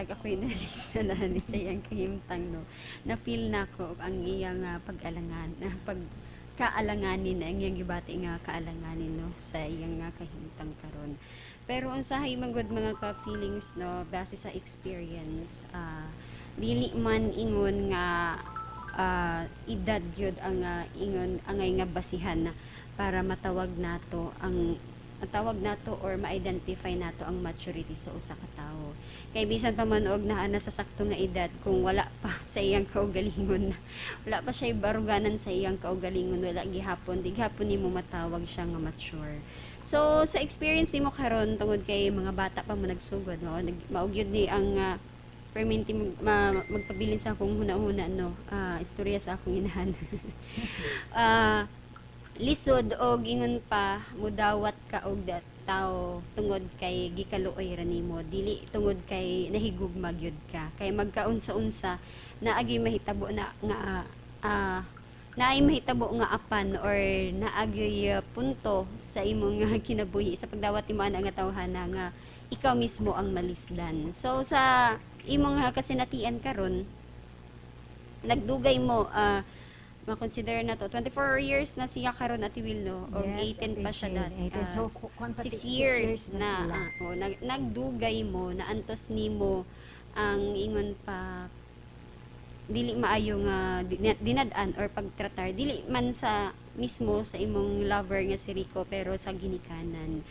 Murag ako'y nalis na sa iyang kahimtang, no. Na feel nako ang iyang pag-alangan, pag kaalanganin, ang iyang gibati nga kaalanganin, no, sa iyang nga kahimtang karon. Pero unsahay man gud, mga ka-feelings, no, base sa experience, dili man ingon nga edad gyud ang ingon angay nga basihan na para matawag nato or ma-identify nato ang maturity sa usa ka tawo. Kay bisan pa man og naa na sa sakto nga edad, kung wala pa sa iyang kaugalingon, wala pa siya baruganan sa iyang kaugalingon, wala gihapon, di gihapon nimo matawag siya nga mature. So sa experience nimo karon, tungod kay mga bata pa mo nagsugod, mao gyud ni ang perminti magpabilin sa akong huna-huna, no, istorya sa akong inahan. Lisod og ingon pa mudawat ka og tao tungod kay gikaluoy ra nimo, dili tungod kay nahigugma gyud ka. Kay magkaunsa-unsa, naagi mahitabo na nga naay mahitabo nga apan or naagyoy punto sa imong kinabuhi sa pagdawat nimo ana nga tawhana nga ikaw mismo ang malisdan. So sa imong kasinatian karon, nagdugay mo, ma-consider na to 24 years na siya karon, Ate Will, no, og Yes, 18 pa siya dat. 18. So, kuwan pa 6 six years na na, sila. Oh, nagdugay mo naantos nimo ang ingon pa dili maayo nga dinad-an or pagtratar, dili man sa mismo sa imong lover nga si Rico pero sa ginikanan.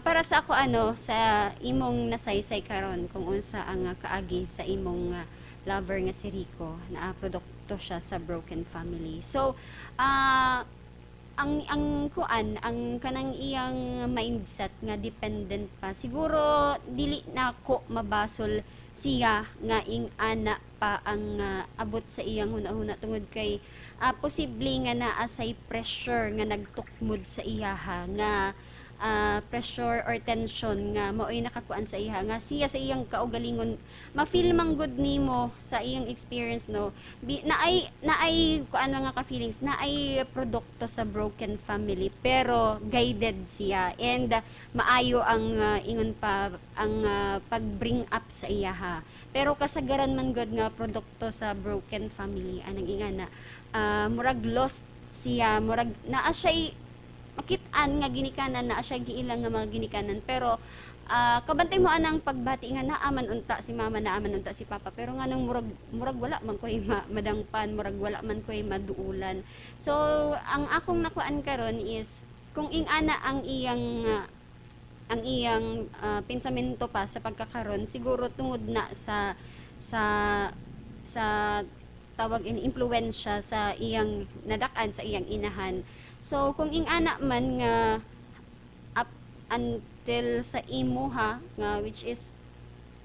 Para sa ako, ano, sa imong nasaysay karon kung unsa ang kaagi sa imong lover nga si Rico na produkto siya sa broken family. So ang kuan, ang kanang iyang mindset nga dependent pa siguro, dili nako mabasol siya nga ing ana pa ang abot sa iyang huna-huna tungod kay posible nga naa say pressure nga nagtukmod sa iyaha nga pressure or tension nga mao'y nakakuan sa iya nga siya sa iyang kaugalingon. Ma-feel man gud nimo sa iyang experience, no, naay kuan, mga ka-feelings, naay produkto sa broken family pero guided siya and maayo ang ingon pa ang pag-bring up sa iyaha. Pero kasagaran man gud nga produkto sa broken family anang ingana, murag lost siya, murag naa siya makit-an nga ginikanan, naa siya giilang nga mga ginikanan, pero kabantay mo anang pagbati nga naa man unta si mama, naa man unta si papa, pero nganong murag wala man koy madangpan, murag wala man koy maduulan. So ang akong nakuan karon is kung ing-ana ang iyang pensamento pa sa pagkakaron, siguro tungod na sa tawag in impluwensya sa iyang nadak-an sa iyang inahan. So kung ing-ana man nga up until sa imuha nga, which is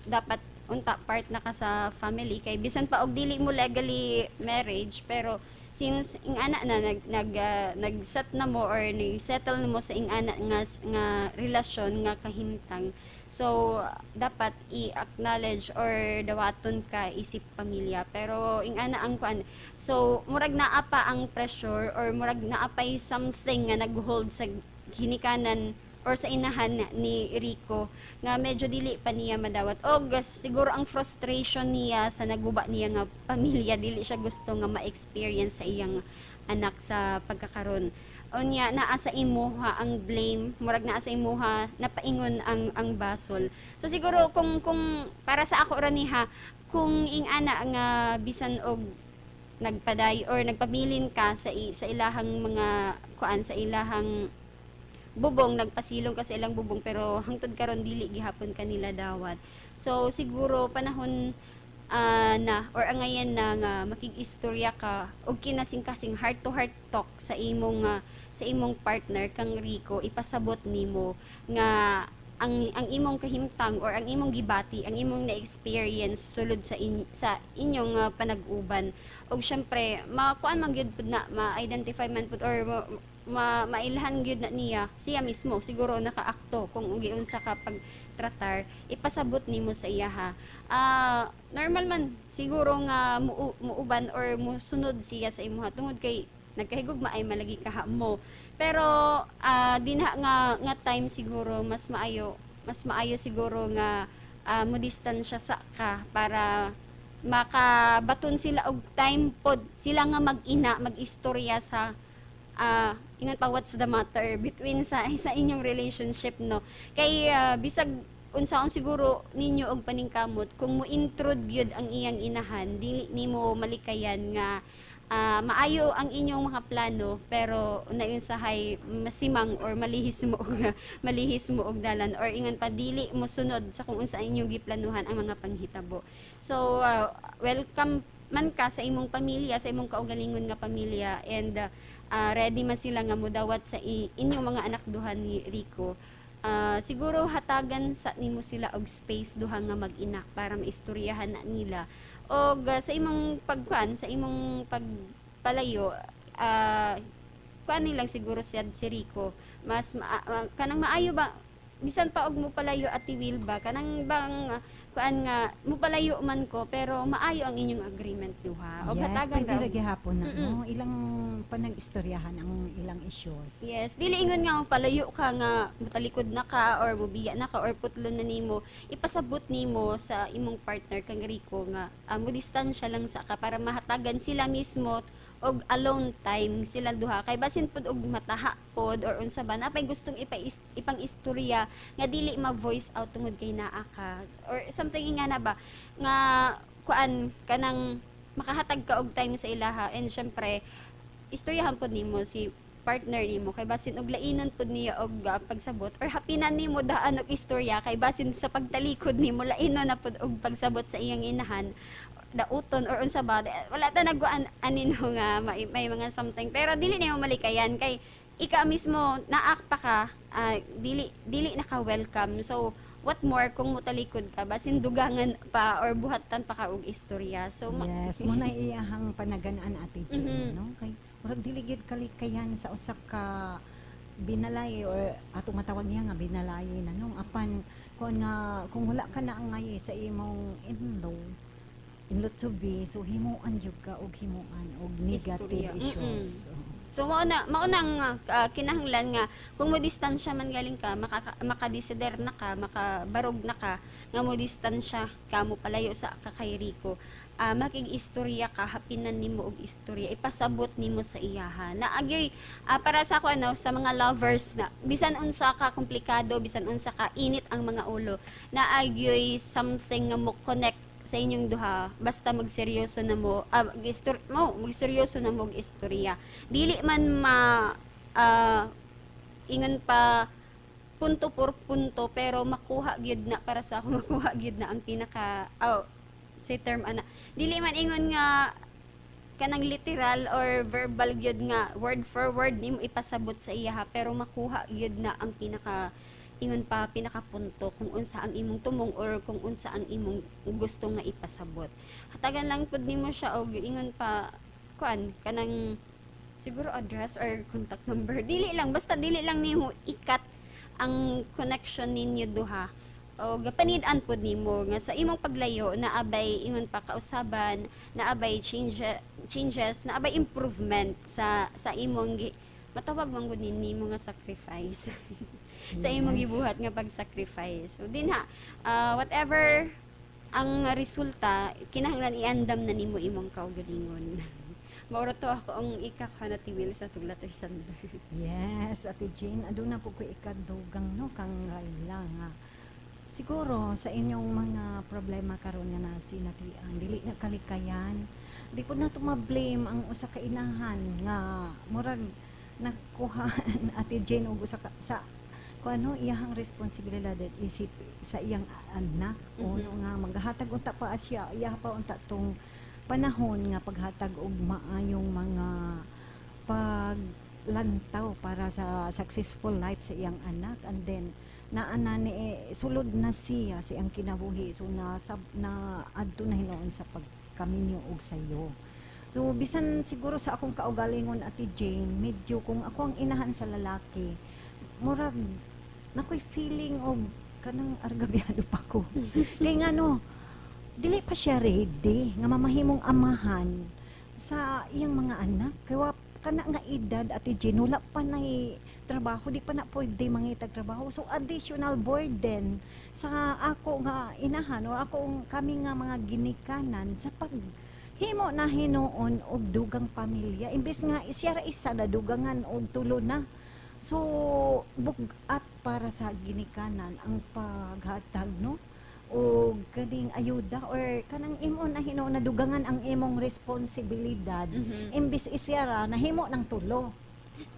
dapat unta part na ka sa family, kay bisan pa og dili mo legally marriage, pero since ing-ana na nag set na mo or ni settle na mo sa ing-ana nga relasyon nga kahimtang, so dapat i-acknowledge or dawaton ka isip pamilya. Pero ing-ana ang kuan, so murag naa pa ang pressure or murag naa pay something nga nag-hold sa ginikanan or sa inahan ni Rico nga medyo dili pa niya madawat. Og siguro ang frustration niya sa naguba niya nga pamilya, dili siya gusto nga ma-experience sa iyang anak sa pagkakaron. Unya naa sa imuha ang blame, murag naa sa imuha napaingon ang basol. So siguro kung para sa ako ra niha, kung ing-ana nga bisan og nagpaday or nagpabilin ka sa ilahang mga kuan, sa ilahang bubong, nagpasilong ka sa ilang bubong, pero hangtod karon dili gihapon kanila dawat, so siguro panahon na or angayan na nga makig-istorya ka og kinasing-kasing heart to heart talk sa imong partner kang Rico. Ipasabot nimo nga ang imong kahimtang or ang imong gibati, ang imong na-experience sulod sa inyong panag-uban. Og syempre makuan man gyud pud na, ma-identify man pud or mailhan gyud na niya siya mismo siguro nakaakto kung giunsa ka pagtratar. Ipasabot nimo sa iya ha. Normal man siguro nga muuban or musunod siya sa imuha tungod kay nagkahigugma ay malagi kaha mo, pero dinha nga nga time siguro mas maayo siguro nga Mo distansya sa ka para makabaton sila og time pod sila nga mag-ina, mag-istorya sa ingon pa, what's the matter between sa inyong relationship, no? Kay bisag unsaon siguro ninyo og paningkamot, kung mo intrude gyud ang iyang inahan, dili nimo malikayan nga maayo ang inyong mga plano, pero nayon sahay masimang or malihis mo og dalan or ingon pa, dili mo sunod sa kung unsa inyong giplanuhan ang mga panghitabo. So welcome man ka sa imong pamilya, sa imong kaugalingon nga pamilya, and ready man sila nga mudawat sa inyong mga anak duha ni Rico. Siguro hatagan sa nimo sila og space duha nga mag-ina para maistoryahan na nila og sa imong pagkuan, sa imong pagpalayo, kuan nilang siguro siya si Rico mas kanang maayo ba, bisan pa og mo palayo, Ate Will ba, kanang bang kuan nga mo palayo man ko pero maayo ang inyong agreement duha og Yes, hatagan pwede ra ra gihapon na, no? Ilang panag-istoryahan ang ilang issues. Yes, dili ingon nga palayo ka nga mutalikod na ka or mubiya na ka or putlon na nimo. Ipasabot nimo sa imong partner kang Rico nga mo distansya lang sa ka para mahatagan sila mismo og alone time sila duha, kay basin pud og mataha pod or unsa ba, napay gustong ipang istorya nga dili ma-voice out tungod kay naa ka or something nga na ba nga kuan, kanang makahatag ka og time sa ilaha. And syempre istoryahan pod nimo si partner nimo kay basin og lainon pod niya og pagsabot or hapinan nimo daan og istorya, kay basin sa pagtalikod nimo lainon na pod og pagsabot sa iyang inahan, dauton or unsa ba. Wala ta nagkuan anin nga may mga something, pero dili nimo malikayan kay ika mismo naak pa ka, dili naka welcome. So what more kung motalikod ka, basin dugangan pa or buhatan pa ka og istorya. So Yes, mo na iyahang panaganaan, Ate Jane, no? Kay murag dili gyud kalikayan sa usa ka binalay or atong matawag niya nga binalay na, no? Apan kuan nga kung wala ka na angay sa imong in-law, in-law to be, so himuan gyud ka og himuan og negative Istorya. Issues. Oo. So mao nang kinahanglan nga kung mo distansya man galing ka, makadesider na ka, makabarog na ka nga mo distansya ka, mo palayo sa ka kay Rico. Makig-istorya ka, hapinan nimo og istorya, ipasabot nimo sa iyaha. Na agyoy para sa ako ano, sa mga lovers na bisan unsa ka komplikado, bisan unsa ka init ang mga ulo, na agyoy something nga mo connect sa inyong duha basta magseryoso na mo, mo magseryoso na mo og istorya. Dili man ma ingon pa punto por punto, pero makuha gyud na para sa ako, makuha gyud na ang pinaka, oh, say term ana, dili man ingon nga kanang literal or verbal gyud nga word for word nimo ipasabot sa iya ha, pero makuha gyud na ang pinaka, ingon pa, pinakapunto kung unsa ang imong tumong or kung unsa ang imong gusto nga ipasabot. Hatagan lang pud nimo siya og ingon pa kuan, kanang siguro address or contact number. Dili lang, basta dili lang nimo ikat ang connection ninyo duha o gapanid-an pud nimo nga sa imong paglayo naabay ingon pa kausaban, naabay changes, naabay improvement sa imong matawag man gud nimo nga sacrifice, sa imong gibuhat nga pag-sacrifice. So dinha, whatever ang resulta, kinahanglan iandam na nimo imong kaugalingon. Mao to ako ang ikakana tiwil sa tuglat or sander. Yes, Ate Jane, aduna po ko ikadugang, no, kang Laila, nga siguro sa inyong mga problema karon nga nasinatian, dili na kalikayan. Di po nato ma-blame ang usa ka inahan nga murag nakuha, Ate Jane, og usa ka sa kung ano iyahang responsibilidad isip sa iyang anak o no, nga maghatag unta pa siya, iya pa unta tong panahon nga paghatag og maayong mga paglantaw para sa successful life sa iyang anak. And then naa na ni eh, sulod na siya sa iyang kinabuhi, so na sab na adto na hinuon sa pagkaminyo og sayo. So bisan siguro sa akong kaugalingon, Ate Jane, medyo kung ako ang inahan sa lalaki, murag nakoy feeling og kanang argabyado pa ko, kay ngano dili pa siya ready nga mamahimong amahan sa iyang mga anak, kay wa Kana nga edad, Ate Jean, wala pa nay trabaho, di pa na pwede mangitag trabaho. So additional burden sa ako nga inahan or ako kami nga mga ginikanan sa pag himo na hinuon og dugang pamilya imbes nga siya ra isa na, dugangan og tulo na. So bug-at para sa ginikanan ang paghatag, no, o kaning ayuda or kanang imo na hinuon na dugangan ang imong responsibilidad imbes isya ra, nahimo ng tulo.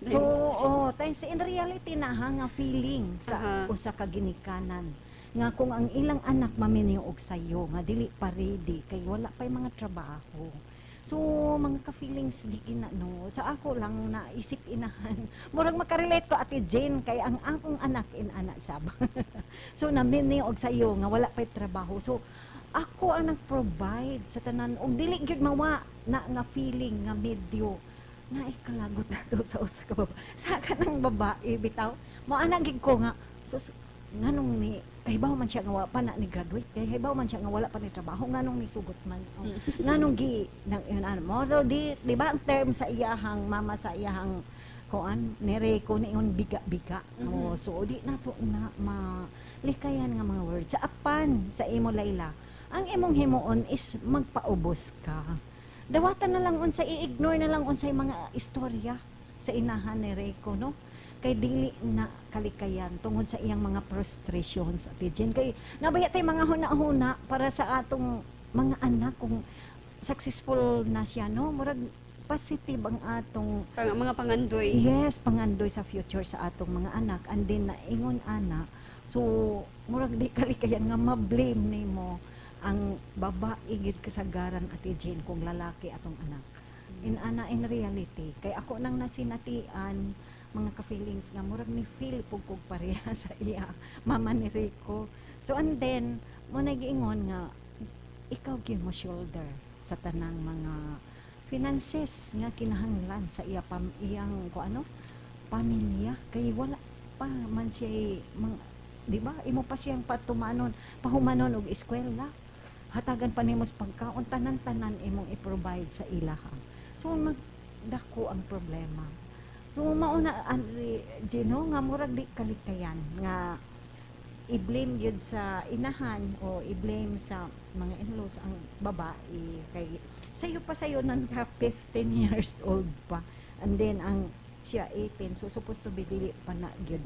So oh, times in reality na ha nga feeling sa usa ka ginikanan nga kung ang ilang anak maminyo og sayo nga dili pa ready kay wala pay mga trabaho. So mga ka-feelings, di kina, no, sa ako lang naisip inahan, murag makarelate ko, Ate Jane, kay ang akong anak in anak sab. So naminyo og sayo nga wala pay trabaho, so ako ang nag-provide sa tanan og dili gyud mawa na nga feeling nga medyo naikalagot na to sa usa ka babae, sa kanang babae bitaw mo ana gid ko nga sus, nganong ni kahibaw man siya nga wala pa na ni graduate, kay kahibaw man siya nga wala pa ni trabaho, nganong ni sugot man? Oh, nganong gi nang yun ano mo di di ba ang term sa iyahang mama, sa iyahang kuan ni Rico ni ingon biga-biga. Oh, so di nato na malikayan nga mga words. Sa apan sa imo, Laila, ang imong himuon is magpaubos ka, dawatan na lang unsa, i-ignore na lang unsay mga istorya sa inahan ni Rico, no, kay dili na kalikayan tungod sa iyang mga frustrations, Ate Jen, kay nabaya tay mga huna-huna para sa atong mga anak kung successful na siya, no, murag positive ang atong mga pangandoy. Yes, pangandoy sa future sa atong mga anak. And then naingon ana, so murag di kalikayan nga ma-blame nimo ang babae gid kasagaran, Ate Jane, kung lalaki atong anak. In ana in reality, kay ako nang nasinatian, mga ka-feelings, nga murag ni feel pug kog pareha sa iya mama ni Rico. So and then mo nagiingon nga ikaw gyud mo shoulder sa tanang mga finances nga kinahanglan sa iya pam iyang ko ano pamilya kay wala pa man siya mga, di ba, imo pa siyang patumanon, pahumanon og eskwela, hatagan pa nimo sa pagkaon, tanan-tanan imong i-provide sa ilaha. So magdako ang problema. So mauna Andre Gino nga murag di kalikayan nga i-blame yun sa inahan o i-blame sa mga in-laws ang babae kay sayo pa sayo nang ka 15 years old pa and then ang siya 18, so supposed to be dili pa na gyud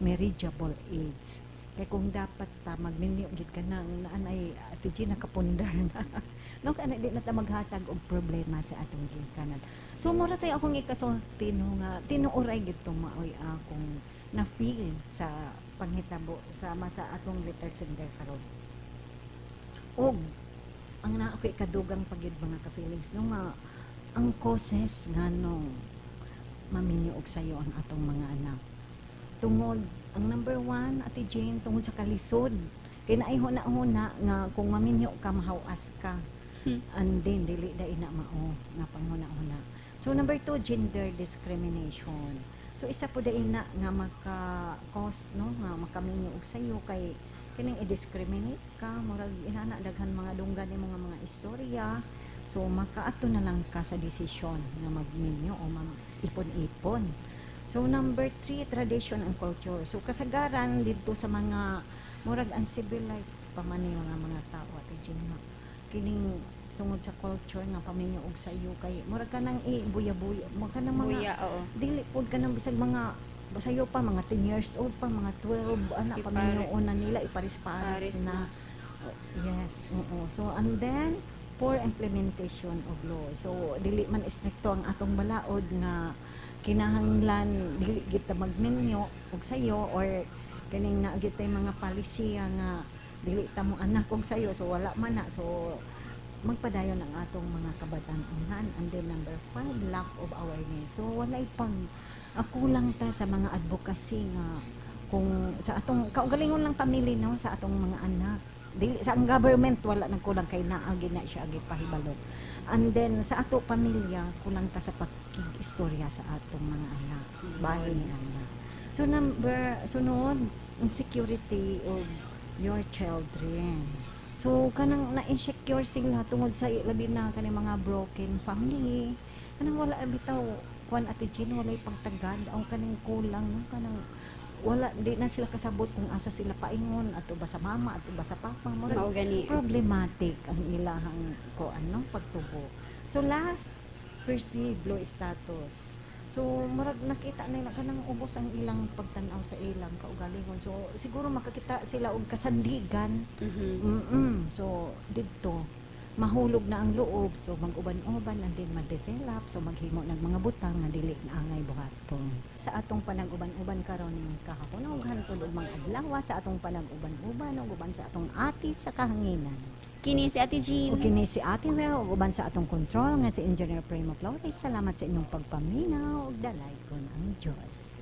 marriageable age. Kay kung dapat ta magminyo gid ka na naanay, Ate G, nakapundar na, no, kana di na ta maghatag og problema sa atong ginikanan. So mura tayo akong ikasulti, no, nga tinuoray gid to maoy akong na feel sa panghitabo sa masa atong letter sender karon. Og ang naa ko ikadugang pagid, mga ka-feelings, no, nga ang causes nganong maminyo og sayo ang atong mga anak tungod ang number one, Ate Jane, tungod sa kalisod, kay naay huna-huna nga kung maminyo ka, mahawas ka. And then dili dai na mao nga panghuna-huna. So number two, gender discrimination. So isa po dai na nga maka-cause, no, nga makaminyo og sayo kay kining i-discriminate ka, murag inana, daghan mga dunggan nimo nga mga istorya. So makaato na lang ka sa desisyon nga magminyo o mag-ipon-ipon. So number three, tradition and culture. So kasagaran dito sa mga murag uncivilized pa man ni mga tao, Ate Jane, nga kining tungod sa culture nga paminyo og sayo kay murag ka nang ibuya-buya mo ka ng mga Buya, oo. Dili pud ka nang bisag mga sayo pa, mga 10 years old pa, mga 12 ana, paminyo na nila, iparis-paris Pares na. na. Oh, yes, oo. So and then poor implementation of law. So dili man istrikto ang atong balaod nga kinahanglan dili kita magminyo og sayo or kining naa gitay mga palisiya nga dili ta mo anak og sayo, so wala man na. So magpadayon ang atong mga kabatan-onan. And then number five, lack of awareness. So walay pag kulang ta sa mga advocacy nga kung sa atong kaugalingon lang pamilya, no, sa atong mga anak. Dili sa ang government, wala nang kulang kay naa na siya agi pahibalo. And then sa ato pamilya, kulang ta sa pakig-istorya sa atong mga anak bahin ni anak. So number sunod, insecurity of your children. So kanang na-insecure sila tungod sa labi na kani mga broken family, kanang wala bitaw. kuan, Ate Jean, walay pagtagad ang kaning kulang, no, kanang wala, di na sila kasabot kung asa sila paingon, ato ba sa mama, ato ba sa papa, murag Mao gani. Problematic ang ilahang kuan, no, pagtubo. So last, perceived low status. So murag nakita nila kanang ubos ang ilang pagtan-aw sa ilang kaugalingon. So siguro makakita sila og kasandigan. So didto mahulog na ang loob, so mag-uban-uban and then ma-develop, so maghimo ng mga butang nga dili na angay buhaton. Sa atong panag-uban-uban karon kahapon ug hantod ug mga adlaw, sa atong panag-uban-uban ug uban sa atong ati sa kahanginan. Kini si Ate Jean. Ug kini si Ate Well ug uban sa atong control nga si Engineer Primo Flores. Salamat sa inyong pagpaminaw ug dalaygon ang Dios.